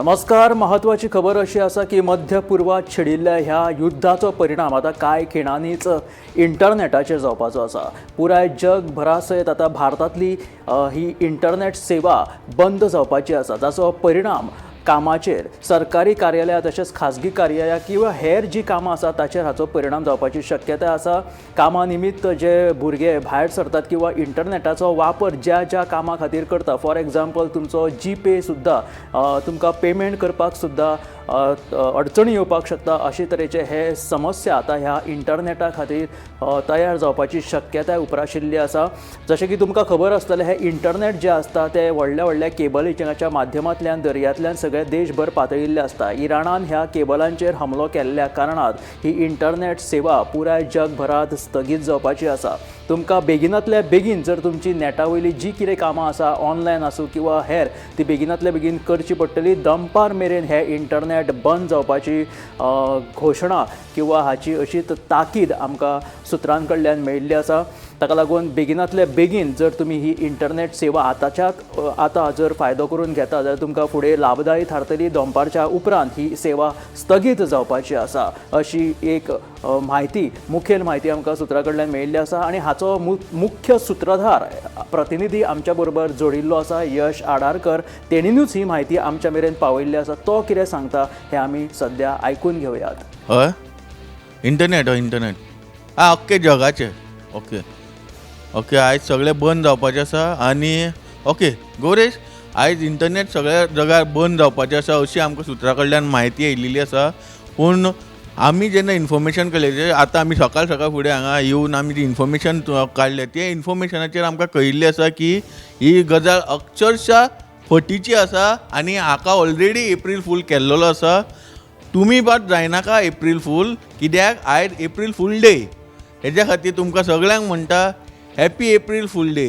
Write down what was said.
नमस्कार. महत्वाची खबर अशी आसा की मध्य पूर्वात छिडिल्ल्या ह्या युद्धाचो परिणाम आतां कांय खिणांनीच इंटरनॅटाचेर जावपाचो आसा. पुराय जगभरा सयत आतां भारतांतली ही इंटरनॅट सेवा बंद जावपाची आसा, जाचो परिणाम कामाचेर, सरकारी कार्यालयां तशेंच खाजगी कार्यालयां किंवा हेर जी कामां आसा ताचेर हाचो परिणाम जावपाची शक्यताय आसा. कामा निमित्त जे भुरगे भायर सरतात किंवा इंटरनॅटाचो वापर ज्या ज्या कामां खातीर करता, फॉर एग्जाम्पल तुमचो जी पे सुद्दां, तुमकां पेमेंट करपाक सुद्दां अडचणी येवपाक शकता. अशे तरेचे हे समस्या आतां ह्या इंटरनॅटा खातीर तयार जावपाची शक्यताय उप्राशिल्ली आसा. जशें की तुमकां खबर आसतलें, हें इंटरनॅट जें आसता तें व्हडल्या व्हडल्या केबलीच्या माध्यमांतल्यान दर्यांतल्यान सगळे देशभर पातळिल्लें आसता. इराणान ह्या केबलांचेर हमलो केल्ल्या कारणान ही इंटरनॅट सेवा पुराय जगभरांत स्थगीत जावपाची आसा. तुमकां बेगिनांतल्या बेगीन जर तुमची नॅटा वयली जी कितें कामां आसा, ऑनलायन आसूं किंवा हेर, ती बेगिनांतल्या बेगीन करची पडटली. दनपार मेरेन हें इंटरनॅट बंद जावपाची घोशणा किंवा हाची अशीच ताकीद आमकां सुत्रां कडल्यान मेळिल्ली आसा. ताका लागून बेगिनांतल्या बेगीन जर तुमी ही इंटरनॅट सेवा आतांच्याच आतां जर फायदो करून घेता जाल्यार तुमकां फुडें लाभदायी थारतली. दनपारच्या उपरांत ही सेवा स्थगीत जावपाची आसा, अशी एक म्हायती, मुखेल म्हायती आमकां सुत्रां कडल्यान मेळिल्ली आसा. आनी हाचो मुख्य सुत्रधार प्रतिनिधी आमच्या बरोबर जोडिल्लो आसा, यश आडारकर. तेणीनूच ही म्हायती आमच्या मेरेन पावयल्ली आसा. तो कितें सांगता हें आमी सद्या आयकून घेवयात. हय, इंटरनेट, हय इंटरनेट. आं, अख्खे जगाचे. ओके ओके आयज सगळें बंद जावपाचें आसा. आनी ओके गौरेश, आयज इंटरनेट सगळ्या जगार बंद जावपाचें आसा अशी आमकां सुत्रा कडल्यान म्हायती येयलेली आसा. पूण आमी जेन्ना इन्फॉर्मेशन कळ्ळें, आतां आमी सकाळ सकाळ फुडें हांगा येवन आमी जी इन्फॉर्मेशन काडलें, ते इन्फॉर्मेशनाचेर आमकां कळिल्लें आसा की ही गजाल अक्षरशा फटीची आसा आनी हाका ऑलरेडी एप्रील फूल केल्लेलो आसा. तुमी मात जायनाका एप्रील फूल, कित्याक आयज एप्रील फूल डे. हेज्या खातीर तुमकां सगळ्यांक म्हणटा, हॅपी एप्रील फूल डे.